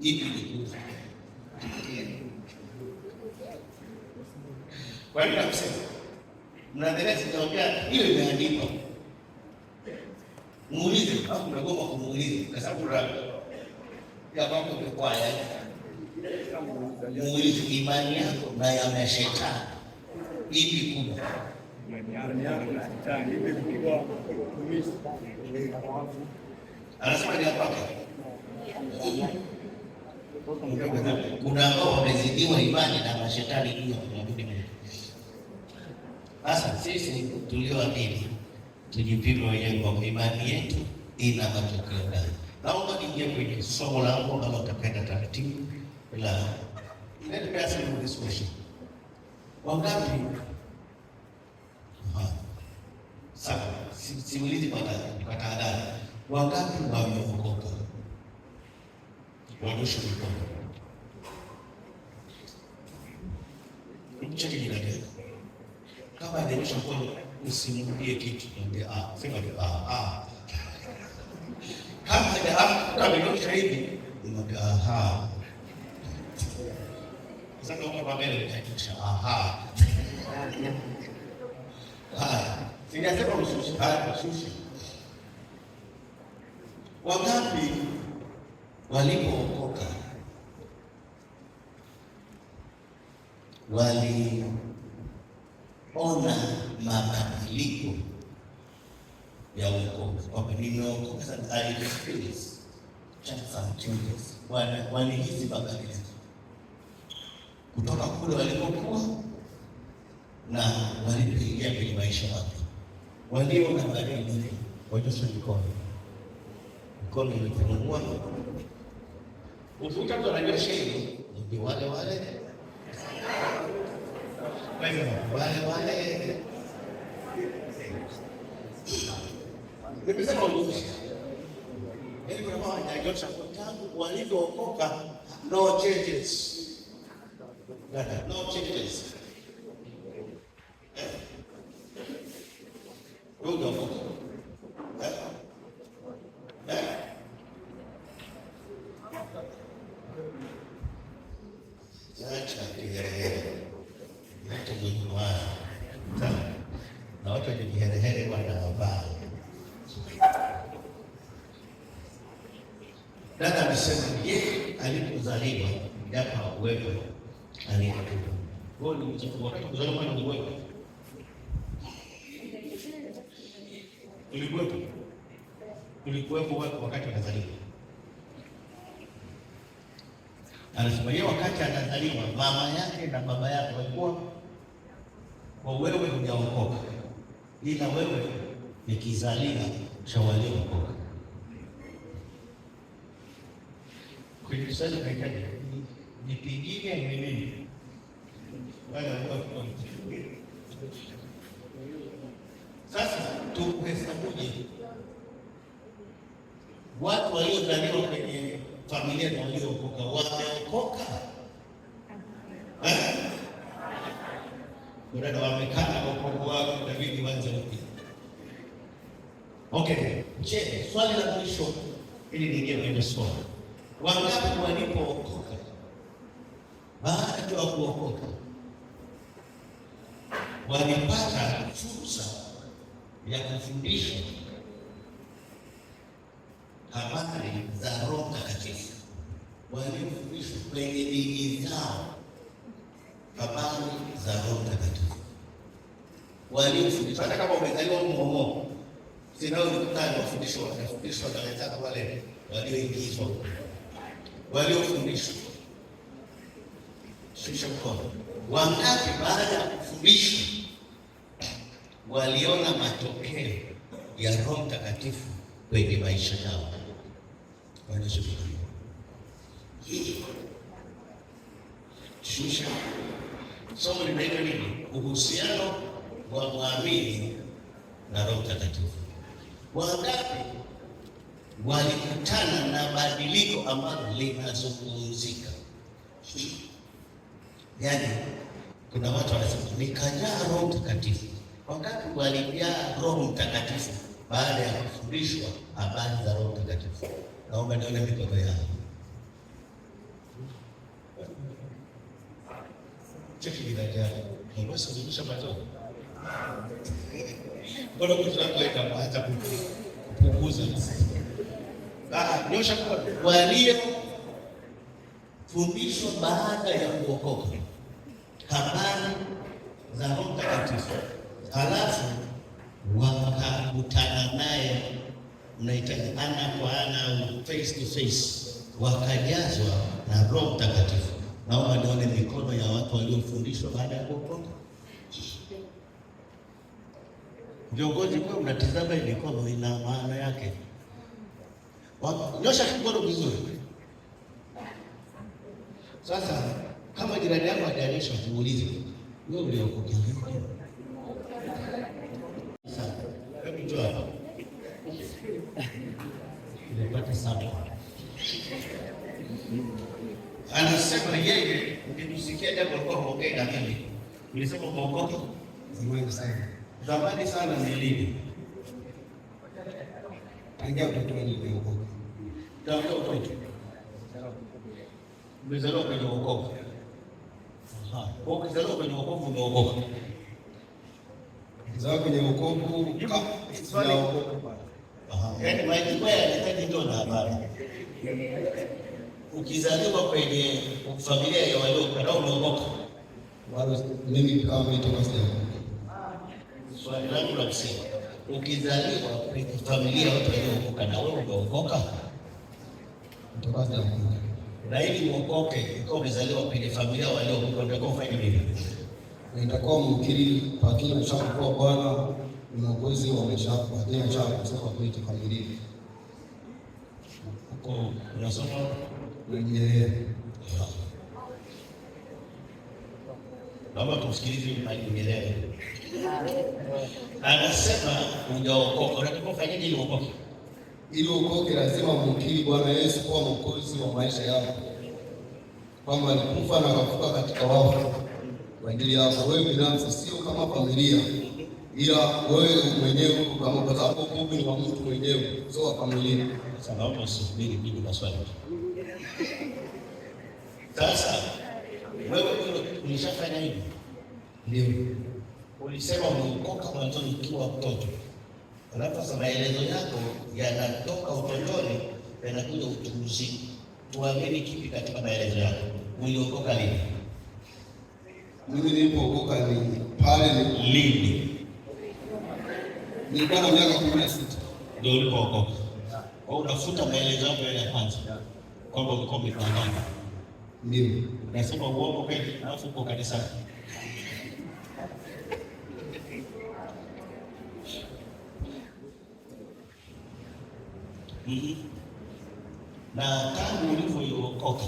Ipi ni kubwa? Kwa nini nakusema? Mnaendelea, sijaongea hiyo imeandikwa. Muulize au mnagoma kumuuliza kwa sababu ya mambo kwa ya. Muulize imani yako na ya mashetani ipi kubwa? Imani yako na shetani ipi kubwa? Anasema ni hapa. Kuna ambao wamezidiwa imani na mashetani juu ya kumwabudu Mungu. Sasa sisi tulioamini tujipime wenyewe kwa imani yetu ina matokeo gani? Naomba niingie kwenye somo langu kama utapenda taratibu, ila let me ask you this question. Wangapi? Sawa, siulizi kwa tahadhari. Wangapi wameokoka? Wanyoshe mikono. Mcheke jirani yako. Kama hajanyosha mkono usimrudie kitu, mwambie ah, sema tu ah ah. Kama amenyosha hivi, mwambie aha. Sasa kama kwa mbele utanyosha aha. Haya, sijasema usushi. Haya, usushi. Wangapi walipookoka waliona mabadiliko ya wokovu, kwamba nimeokoka sasa, I experience some changes. Walihisi mabadiliko kutoka kule walikokuwa na walipoingia kwenye maisha mapya. Waliona mabadiliko, wanyoshe mikono, mikono imepungua. Ukikuta mtu ananyosha hivi, ni wale wale wale wale. Nimesema unyoshe, yaani kuna mama hajanyosha tangu walivyookoka, no changes, no changes. Wewe hujaokoka. Eh? Eh? Acha kiherehere, acha mwenye. Sawa? Na watu wenye kiherehere wanawavaa. Dada amesema yeye alipozaliwa japo hakuwepo aliyekuwa. Wewe ni wakati kuzaliwa kwani ulikuwepo? Ulikuwepo? Ulikuwepo wakati anazaliwa? Anasema yeye wakati anazaliwa mama yake na baba yake walikuwa kwa wewe hujaokoka, ila wewe ni kizaliwa cha waliookoka. Kwenye Kiswahili tunahitaji nipigine ni nini? Wale ambao sasa tuhesabuje watu waliozaliwa kwenye familia na waliookoka wameokoka? Eh? Kuna wamekana wokovu wao, inabidi waanze upya. Okay, je, swali la mwisho ili niingie kwenye somo. Wangapi walipookoka baada tu ya kuokoka walipata fursa ya kufundishwa habari za Roho Mtakatifu, waliofundishwa kwenye dini zao habari za Roho Mtakatifu, waliofundishwa hata kama umezaliwa humo sinaonikutani wafundishwa wanafundishwa na wenzako wale walioingizwa, waliofundishwa. Shusha mkono. Wangapi baada ya kufundishwa waliona matokeo ya Roho Mtakatifu kwenye maisha yao? Wanyoshe mkono. Shusha. Somo linaitwa nini? Uhusiano wa mwamini na Roho Mtakatifu. Wangapi walikutana na badiliko ambalo linazungumzika? Yaani, kuna watu wanasema nikajaa Roho Mtakatifu. Wangapi walijaa Roho Mtakatifu baada ya kufundishwa habari za Roho Mtakatifu? Naomba nione mikono yao. Cheki jirani yako. Unaweza kuzungusha macho. Mbona mtu wako ikaanza kupunguza? Ah, nyosha mkono. Waliofundishwa baada ya kuokoka habari za Roho Mtakatifu, halafu wakakutana naye, mnahitaji ana kwa ana au face to face, wakajazwa na Roho Mtakatifu. Naomba nione mikono ya watu waliofundishwa baada ya kuokoka. Viongozi, kwa mnatizama hii mikono ina maana yake. Nyosha mkono vizuri. Sasa kama jirani yako hajanyosha, muulize wewe uliokoka lini? Sasa hebu njoo hapa. Nimepata saba. Anasema yeye, ukitusikia jambo alikuwa haongei na mimi. Nilisema umeokoka Zamani sana. zamani sana. Ni lini? Tangia utotoni niliokoka. Tangia utoto. Umezaliwa kwenye wokovu. Aha. Kwa ukizaliwa kwenye wokovu umeokoka. Kuzaliwa kwenye wokovu sijaokoka bado. Aha. Yaani majibu yanahitaji ndio na habari. Ukizaliwa kwenye familia ya waliokoka umeokoka. Bado mimi kama mimi toka sijaokoka. Swali langu la msingi, ukizaliwa kwenye familia ya watu waliookoka na wewe umeokoka? Toka sijaokoka. Na ili uokoke, ikiwa umezaliwa kwenye familia waliookoka, unatakiwa ufanye nini? Nitakuwa mkiri kwa kinywa chako kuwa Bwana ni Mwokozi wa maisha yako, kwa kinywa chako kusema kweli kikamilifu. Uko unasoma Najielewa. Naomba tumsikilize Mwalimu Nyerere. Anasema hujaokoka, unatakiwa ufanyeje ili uokoke? Ili uokoke lazima umkiri Bwana Yesu kuwa Mwokozi wa maisha yako, kwamba alikufa na akafufuka katika wafu kwa ajili yako wewe binafsi, sio kama familia, ila wewe mwenyewe, kama kwa sababu wokovu ni wa mtu mwenyewe, sio wa familia. Sasa naomba usubiri jibu la swali. Sasa wewe ulishafanya hivi? Ndio. Ulisema umeokoka mwanzoni ukiwa mtoto. Alafu sasa maelezo yako yanatoka utotoni yanakuja utu uzima. Tuamini kipi katika maelezo yako? Uliokoka lini? Mimi nilipookoka ni pale ni Lini nilikuwa na miaka 16. ndio ulipookoka? Kwa hiyo unafuta maelezo yako yale ya kwanza kwamba ulikuwa umedanganya. Ndio. Unasema uongo kweli, alafu uko kanisani. Na tangu ulivyookoka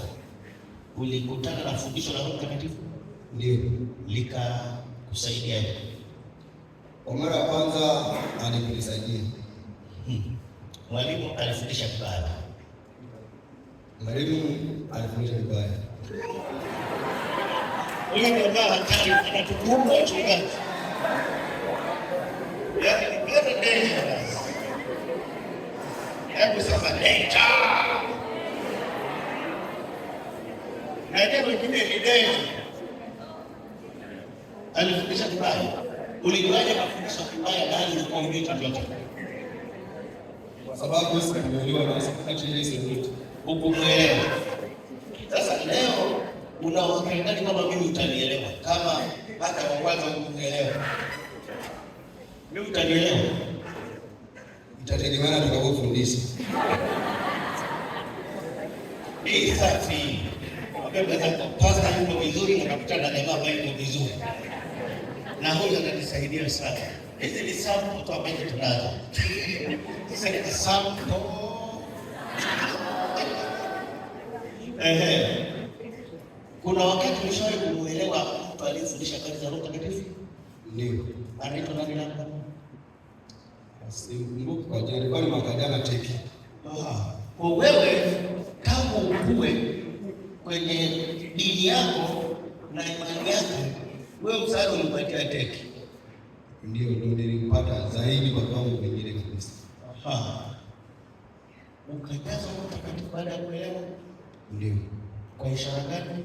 ulikutana na fundisho la Roho Mtakatifu Ndio. likakusaidia? Kwa mara ya kwanza alikunisaidia. Mwalimu alifundisha vibaya. Mwalimu alifundisha vibaya. Huyu jamaa hatari, anatukuuma wachungaji. Yaani ni very dangerous. Hebu sema danger. Na jambo lingine ni danger. Alifundisha vibaya. Ulijuaje mafundisho vibaya na hali ulikuwa hujui chochote? Kwa sababu sikuelewa na sikati Yesu yote. Hukumuelewa. Sasa leo una uhakika gani kama mimi utanielewa? Kama hata wa kwanza hukunielewa. Mimi utanielewa? Itategemeana tutakavyofundisha. Hii safi. Pasta yuko vizuri na kakutana na jamaa ambaye yuko vizuri. Na huyu atanisaidia sana. Hizi ni sample tu ambazo tunazo. Sasa ni sample. Ehe. Kuna wakati ulishawahi kumuelewa mtu aliyefundisha habari za Roho Mtakatifu? Ndio. Anaitwa nani labda? Simkumbuki kwa jina, ilikuwa ni mwaka jana teki. Aha. Kwa wewe tangu ukue kwenye dini yako na imani yako, wewe msaada ulipatia teki. Ndio, ndio nilipata zaidi kwa viwango vingine kabisa. Aha. Ukajazwa Roho Mtakatifu baada ya kuelewa? Ndio. Kwa ishara gani?